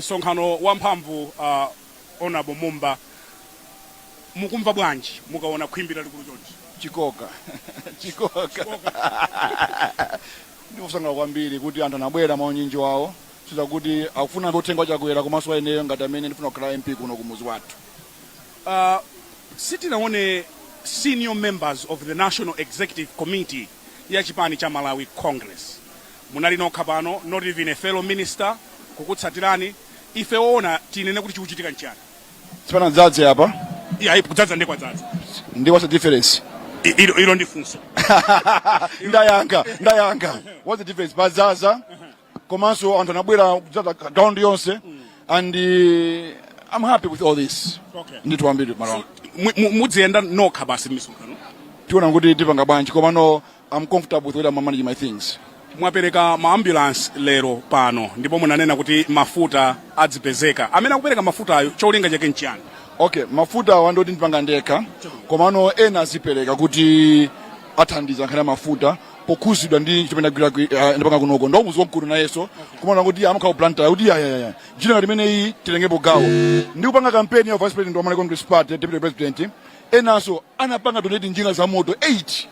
Msonkhano wamphamvu. Honorable Mumba, mukumva bwanji mukaona khwimbi lalikulu chonchi? Chikoka, chikoka. Ndikusangalala kwambiri kuti anthu anabwera maunyinji wawo, siza kuti akufuna uthenga waChakwera komanso ayeneyo ngati amene ndifuna kukhala MP kuno kumuzi wathu. Sitinaone senior members of the National Executive Committee ya chipani cha Malawi Congress. Munali nokha pano, not even a fellow minister kukutsatirani. Ife woona tinene kuti chikuchitika nchiyani? Sipanadzadze apa. Iya, kudzadza ndi kwadzaza. Ndi what's the difference? Ilo ndi funso. Ndayankha, ndayankha. What's the difference? Padzaza, komanso anthu anabwera kudzaza ground yonse, and I'm happy with all this. Ndithu kwambiri malo. Mudziyenda nokha basi m'misonkhano? Tiona kuti tipanga bwanji, komano I'm comfortable with where I'm managing my things. Mwapereka ma ambulance lero pano, ndipo munanena kuti mafuta adzipezeka. Amene akupereka mafutayo, cholinga chake nchiyani? Okay, mafuta awa ndoti ndipanga ndekha, komano ena azipereka kuti athandiza nkhani ya mafuta pokhuzidwa ndi chimene ndagwira, ndipanga kunoko ndo muzi wamkulu nayenso kumaona kuti amakhala Blantyre kuti yayayaya njira ngati imeneyi tilengepo gawo ndi kupanga kampeni ya vice president wa Malawi Congress Party, deputy president. Enanso anapanga donate njinga za moto 8.